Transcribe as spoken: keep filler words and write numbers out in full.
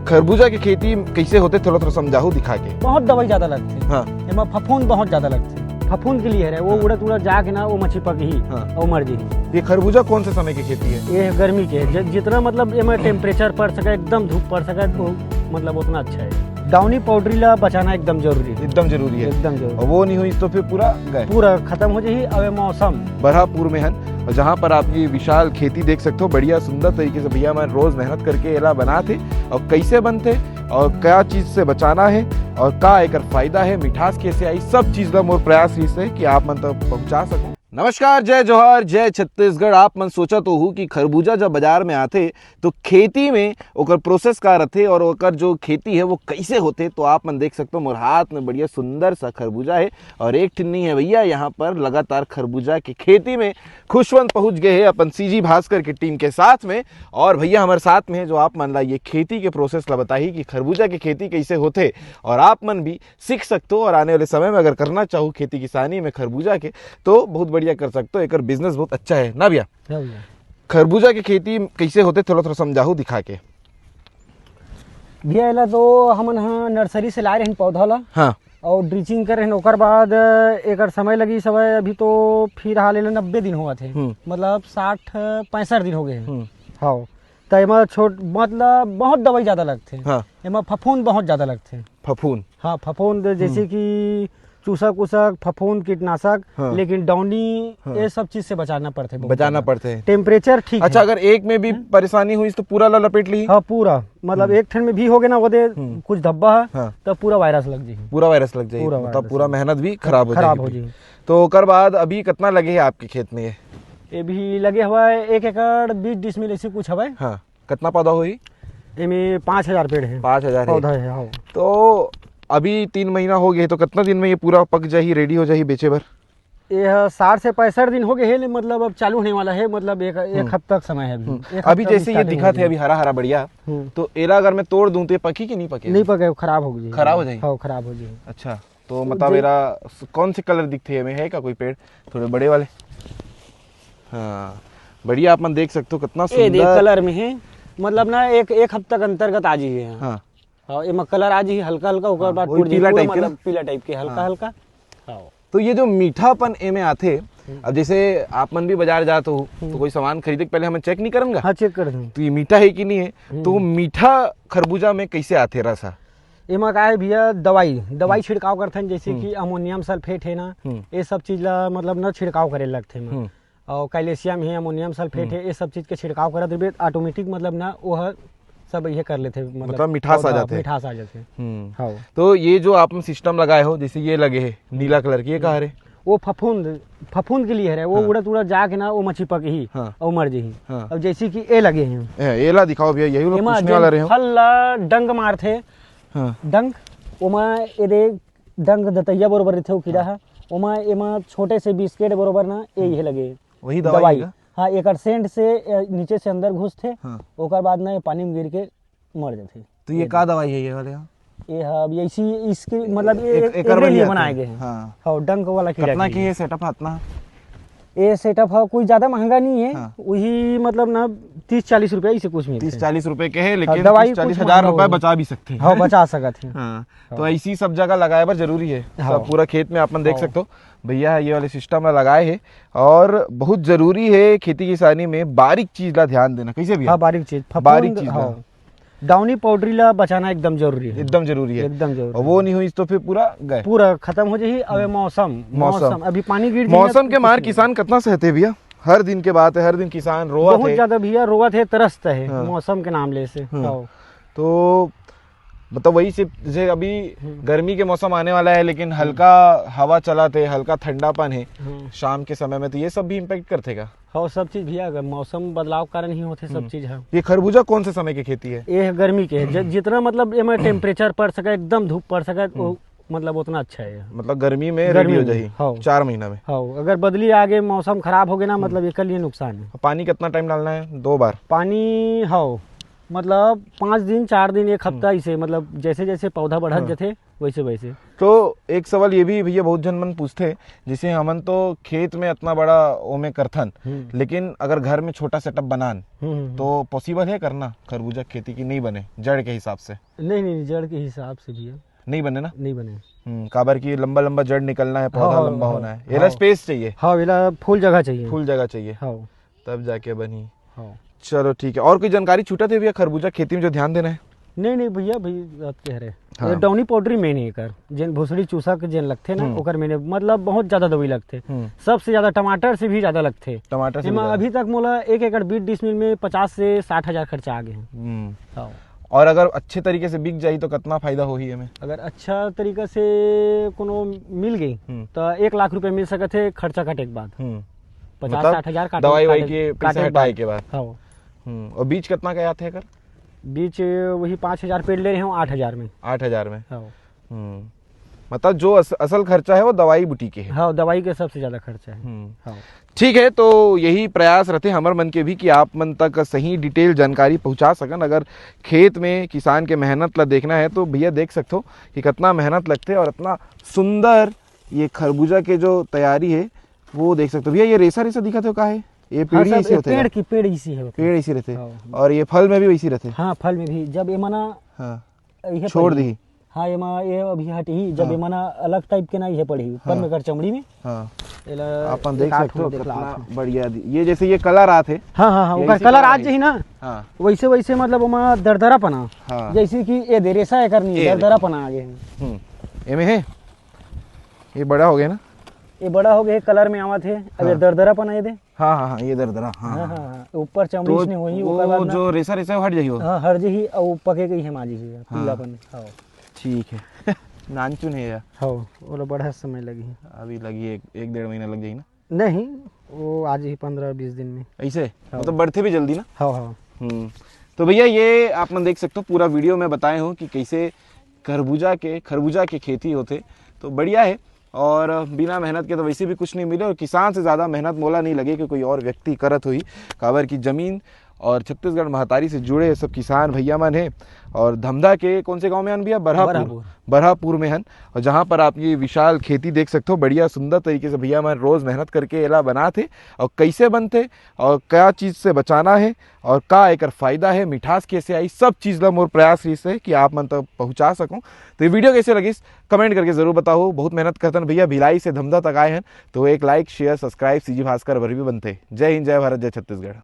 खरबूजा के खेती कइसे होथे, थोड़ा थोड़ा समझाहू दिखा के। बहुत दवाई ज्यादा लगथे। हाँ। एमा फफूंद बहुत ज्यादा लगथे। फफूंद के लिए हरे, वो हाँ। उड़त उड़त जाके ना, वो मच्छी पकही हाँ। और मर जाही। ये खरबूजा कौन से समय की खेती है? ये गर्मी के, ज-, जितना मतलब एमा टेम्परेचर पड़ सके, एकदम धूप पड़ सके, तो मतलब उतना अच्छा है। डाउनी पाउडरी ला बचाना एकदम जरूरी है। एकदम जरूरी है। एकदम जरूरी। और वो नहीं हुई तो फिर पूरा गए। पूरा खत्म हो जाही। अब ये मौसम बरहापुर में हन, और जहाँ पर आप ये विशाल खेती देख सकते हो, बढ़िया सुंदर तरीके से भैया मन रोज मेहनत करके एला बनात हे। और कैसे बनथे और क्या चीज से बचाना है और का एकर फायदा है, मिठास कैसे आई, सब चीज ला मोर प्रयास रहिस है कि आप मन तक पहुंचा सकूं। नमस्कार, जय जोहार, जय छत्तीसगढ़। आप मन सोचत होहू कि खरबूजा जब बाजार में आथे तो खेती में ओकर प्रोसेस का रथे और ओकर जो खेती है वो कैसे होथे, तो आप मन देख सकते हो मोर हाथ में बढ़िया सुंदर सा खरबूजा है। और एक ठिन नहीं है भैया, यहाँ पर लगातार खरबूजा की खेती में खुशवंत पहुंच गए हैं अपन सीजी भास्कर की टीम के साथ में। और भैया हमारे साथ में है जो आप मन ला ये खेती के प्रोसेस ला बताही कि खरबूजा की खेती कैसे होथे और आप मन भी सीख सकते हो और आने वाले समय में अगर करना चाहो खेती किसानी में खरबूजा के, तो बहुत बढ़िया कर सकते हो। एकर बिजनेस बहुत अच्छा है ना भैया? हाँ भैया। खरबूजा के खेती कैसे होथे, थोड़ा थोड़ा समझाहू दिखा के। भैया, एला तो हमन ह नर्सरी से लाए रहन पौधा ला। हाँ। और ड्रिचिंग करे रहन, ओकर बाद एकर समय लगी, समय अभी तो फिलहाल एला नब्बे दिन होवत हे। हम्म। मतलब साठ पैंसठ दिन हो गए हे। हम्म। हाँ। त एमा छोट मतलब बहुत दवाई ज्यादा लगथे। हाँ। एमा फफूंद बहुत ज्यादा लगथे। फफूंद। हाँ, फफूंद जैसे हम्म। कि चूसक उसक, फफूंद, कीटनाशक, हाँ। लेकिन डाउनी, हाँ। ये सब चीज से बचाना पड़थे बहुत बचाना ज्यादा। पड़थे। टेम्परेचर ठीक अच्छा, है। अगर एक में भी हम्म। परेशानी हुई तो पूरा ला लपेट ली? हाँ, पूरा। मतलब हम्म। एक ठन में भी हो गया ना, वो दे हम्म। कुछ धब्बा है, हाँ। तो पूरा वायरस लग जाही। पूरा वायरस लग जाही। पूरा मतलब वायरस पूरा लग मेहनत भी खराब हो खराब जाही हो फिर। जाही। तो ओकर बाद अभी कितना लगे है आपके खेत में ये? ये भी लगे हुआ है एक एकड़ बीस डिसमिल ऐसे कुछ हवे। हाँ। कितना पौधा होही? एमे पाँच हजार पेड़ है। पाँच हजार है। पौधा है, हाँ। तो अभी तीन महीना हो गए, तो कितना दिन में ये पूरा पक जाही, रेडी हो जाही बेचे बर? ये ह साठ से पैंसठ दिन हो गए है, मतलब अब चालू होने वाला है, मतलब एक, एक हम्म। हफ्ता का समय है अभी। हम्म। एक अभी हफ्ता जैसे ये स्टार्टिंग दिखत है है अभी। अभी हरा हरा बढ़िया, हम्म। तो एला अगर मैं तोड़ दूं तो ये पकी कि नहीं पके? नहीं पके, खराब हो जाही। खराब हो जाही? हाँ, खराब हो जाही। अच्छा, तो मतलब जे- एरा स-, कौन से कलर दिखथे एमे, है का कोई पेड़ थोड़े बड़े वाले? हाँ, बढ़िया, आप मन देख सकते हो कितना ये देख सुंदर। कलर में है, मतलब ना एक, एक हफ्ता के अंतर्गत आ जाही है। हाँ। हाँ, एमा कलर आ जाही हल्का हल्का, ओकर हाँ, बाद वही टूट जाही, पीला पूरा टाइप के ना? मतलब पीला टाइप के, हल्का हाँ। हल्का। हाँ। तो ये जो मीठापन एमे आथे, हम्म। अब जैसे आप मन भी बाजार जात हो, तो हम्म। कोई सामान खरीदे के पहले हमन चेक नहीं करन गा? हाँ, चेक करथन। तो ये मीठा है कि नहीं है? हम्म। तो वो मीठा खरबूजा में कैसे आथे रस ह? एमा का है भैया, दवाई, दवाई हम्म। छिड़काव करथन, जैसे हम्म। कि अमोनियम सल्फेट है ना, हम्म। ये सब चीज ला मतलब ना छिड़काव करे लगथे एमा। हम्म। और कैल्शियम है, अमोनियम सल्फेट हम्म। है, ये सब चीज के छिड़काव करत रहिबे, ऑटोमेटिक मतलब ना वो ह सब ये कर लेथे, मतलब मतलब मिठास आ पौधा जाथे। मिठास आ जाथे। हम्म। हाँ। तो ये जो आप सिस्टम लगाए हो, जैसे ये लगे है नीला कलर की, ये का हरे? वो फफूंद, फफूंद के लिए हरे, वो हाँ। उड़त उड़त जाके ना वो मच्छी पकही हाँ। और मर जाही। हाँ। अब जैसे कि ये लगे हैं। ए, एला दिखाओ भैया, यही लोग एमा पूछने जेन वाला रहे हो। फल ला डंग मारथे, हाँ। डंक, ओमा ये दे डंक दतैया बरोबर रहिथे, वो कीड़ा हाँ। ह, ओमा एमा छोटे से बिस्किट बरोबर ना, ये हम्म। ये लगे। वही दवाई दवाई। का? हाँ, एकर सेंट से, ए, नीचे से अंदर घुसथे, हाँ। ओकर बाद ना ये पानी में गिर के मर जाथे। तो ये का दवाई है ये वाले? हाँ? ये ह, अब ऐसी इसके मतलब ये एक, एक, एकर एकरे लिए बनाए गए हैं। हाँ। हाँ, डंक वाला कीड़ा कितना के की लिए। ये सेटअप है इतना? ये सेटअप ह कोई ज्यादा महंगा नहीं है, हाँ। वही मतलब ना तीस चालीस रुपया इसे कुछ मिलते हैं। तीस चालीस रुपये के है, हाँ, लेकिन दवाई तीस चालीस कुछ हजार महंगा रुपये होगा। बचा भी सकते हैं। हाँ, बचा सकत हैं। हाँ, तो हाँ। ऐसी सब जगह लगाए बर जरूरी है। हाँ। सब पूरा खेत में आप मन देख हाँ। सकते हो, भैया ये वाले सिस्टम ला लगाए है। और बहुत जरूरी है खेती किसानी में बारीक चीज ला ध्यान देना। कैसे भैया? हाँ, बारीक चीज, बारीक फफूंद, चीज ला। हाँ। डाउनी पाउडरी ला बचाना एकदम जरूरी है। एकदम जरूरी है। एकदम जरूरी और वो है। नहीं हुई तो फिर पूरा गए। पूरा खत्म हो जाही। अब हम्म। मौसम, मौसम। मौसम, अभी पानी गिर जाही मौसम ना, के तो मार कुछ नहीं। किसान कितना सहते भैया? हर दिन के बात है, हर दिन किसान रोवत बहुत है। ज्यादा भैया रोवत है, तरसता है हाँ। मौसम के नाम ले से। हम्म। हाँ। तो मतलब वही से, जैसे अभी हम्म। गर्मी के मौसम आने वाला है, लेकिन हम्म। हल्का हवा चलत है, हल्का ठंडापन है हम्म। शाम के समय में, तो ये सब भी इम्पैक्ट करते का? हाँ, सब चीज भैया, अगर मौसम बदलाव के कारण ही होथे सब हम्म। चीज है। ये खरबूजा कौन से समय की खेती है? ये गर्मी के है। ज-, जितना मतलब एमा टेम्परेचर पड़ सके, एकदम धूप पड़ सके, वो हम्म। मतलब उतना अच्छा है। मतलब गर्मी में गर्मी रेडी हो में, जाही हाँ। चार महीना में। हाँ, अगर बदली आगे मौसम खराब हो गया ना, हम्म। मतलब एकर लिए नुकसान है। पानी कितना टाइम डालना है? दो बार? पानी, हाँ, मतलब पाँच दिन, चार दिन, एक हफ्ता हम्म। इसे, मतलब जैसे जैसे पौधा बढ़त हाँ। जथे, वैसे वैसे। तो एक सवाल ये भी भैया, बहुत झन मन पूछथे, जैसे हमन तो खेत में इतना बड़ा ओमे करथन, हम्म। लेकिन अगर घर में छोटा सेटअप बनान, हम्म, हम्म, हम्म। तो पॉसिबल है करना खरबूजा खेती की? नहीं बने जड़ के हिसाब से? नहीं, नहीं, जड़ के हिसाब से भैया। नहीं बने ना? नहीं बने। हम्म, काबर कि लंबा लंबा जड़ निकलना है, पौधा हाँ, लंबा हाँ, होना है, हाँ। एला स्पेस चाहिए। हाँ, एला फुल जगह चाहिए। फुल जगह चाहिए। हाँ। तब जाके बनी। हाँ। चलो ठीक है, और कोई जानकारी छूटत हे भैया खरबूजा खेती में जो ध्यान देना है? नहीं, नहीं भैया, भैया, बात कह रहे। हाँ। ये डाउनी पाउडरी मेन है एकर, जेन भोसड़ी चूसा के जेन लगथे ना, हम्म। ओकर मेन, मतलब, बहुत ज्यादा दवाई लगथे। हम्म। सबसे ज्यादा टमाटर से भी ज्यादा लगथे। टमाटर से भी एमा ज्यादा। अभी तक मोला एक एकड़ बीस डिसमिल में पचास से साठ हजार खर्चा आ गए हैं। हम्म। हाँ। और अगर अच्छे तरीके से बिक जाही तो कितना फायदा होही एमे? अगर अच्छा तरीका से कोनो मिल गई हम्म। तो एक लाख रुपए मिल सकत है खर्चा काटे के बाद। हम्म। पचास मतलब साठ हजार काटे, दवाई वाई काटे, के पैसा काटे के हटाए बाद। के बाद। हाँ। हम्म। और बीज कितना का आथे एकर? बीज वही पाँच हजार पेड़ ले रहे हो, आठ हजार में। आठ हजार में। हाँ। हम्म। मतलब जो अस-, असल खर्चा है वो दवाई बूटी के है। हाँ, दवाई के सबसे ज्यादा खर्चा है। हम्म। हाँ। ठीक है, तो यही प्रयास रहते हमर मन के भी कि आप मन तक सही डिटेल जानकारी पहुंचा सकन। अगर खेत में किसान के मेहनत ला देखना है तो भैया देख सकते हो कि कितना मेहनत लगते और इतना सुंदर ये खरबूजा के जो तैयारी है वो देख सकते हो। भैया, ये रेसा रेसा दिखत हो का है? ये हाँ पेड़ ही सर, ऐसे ये होते पेड़ हैं? की पेड़ इसी है होती पेड़ है। इसी रहते। हाँ। और ये फल में भी वैसी रहते? हाँ, फल में भी जब ये मना हाँ। ये छोड़ पड़ी। दी। हाँ, ये मा-, ये अभी हट ही, जब हाँ। ये मना अलग टाइप के ना ये पड़ी, ऊपर हाँ। में कर चमड़ी में। हाँ। एला अपन एक देख आठ सकते हो में देख ला, कितना आठ में। बढ़िया दी-, ये जैसे ये कलर आते। हाँ, हाँ, हाँ, यही ओकर सी कलर कलर आज है। ही ना। हाँ। वैसे, वैसे मतलब ओमा दरदरा पना। हाँ। जैसे कि ये दे रेसा एकर नहीं, ये दरदरा देखो। पना आ गए हैं। हम्म। एमे है? ये बड़ा हो गया ना? ये बड़ा हो गया, कलर में आवत है। अब ये हाँ। दरदरा पना ये दे। हाँ, हाँ, हाँ, ये दरदरा, हाँ, हाँ, हाँ। हाँ, हाँ। ऊपर चमड़ी तो इसने वही, वो ओकर बाद ना जो रेसा, रेसा हट जाइयो। हाँ, हर जी ही, और पके गई है माजी ही, हाँ। पीलापन। हाँ। ठीक है। नानचुन है यार। हाँ, ओला बड़ा समय लगी। अभी लगी एक, एक डेढ़ महीना लग जाई ना? नहीं, वो आज ही पन्द्रह बीस दिन में। ऐसे? हाँ। मतलब बढ़ते भी जल्दी ना? हाँ, हाँ। हम्म। तो भैया, ये आप मन देख सकते हो, पूरा वीडियो में बताए हूँ कि कैसे खरबूजा के, खरबूजा के खेती होते, तो बढ़िया है। और बिना मेहनत के तो वैसे भी कुछ नहीं मिले, और किसान से ज़्यादा मेहनत मोला नहीं लगे कि कोई और व्यक्ति करत होही, काबर की जमीन और छत्तीसगढ़ महतारी से जुड़े सब किसान भैया मन हैं। और धमधा के कौन से गांव में आन भैया? बरहापुर। बरहापुर। बरहापुर में हन, और जहाँ पर आप ये विशाल खेती देख सकते हो, बढ़िया सुंदर तरीके से भैया मन रोज़ मेहनत करके एला बनात हे, और कैसे बनते और क्या चीज़ से बचाना है और का एकर फायदा है, मिठास कैसे आई, सब चीज़ ला मोर प्रयास रहिस है कि आप मन तक पहुँचा सकूँ। तो ये वीडियो कैसे लगिस, कमेंट करके ज़रूर बताओ। बहुत मेहनत करतन भैया, भिलाई से धमधा तक आए हैं, तो एक लाइक, शेयर, सब्सक्राइब सीजी भास्कर बर भी बनते। जय हिंद, जय भारत, जय छत्तीसगढ़।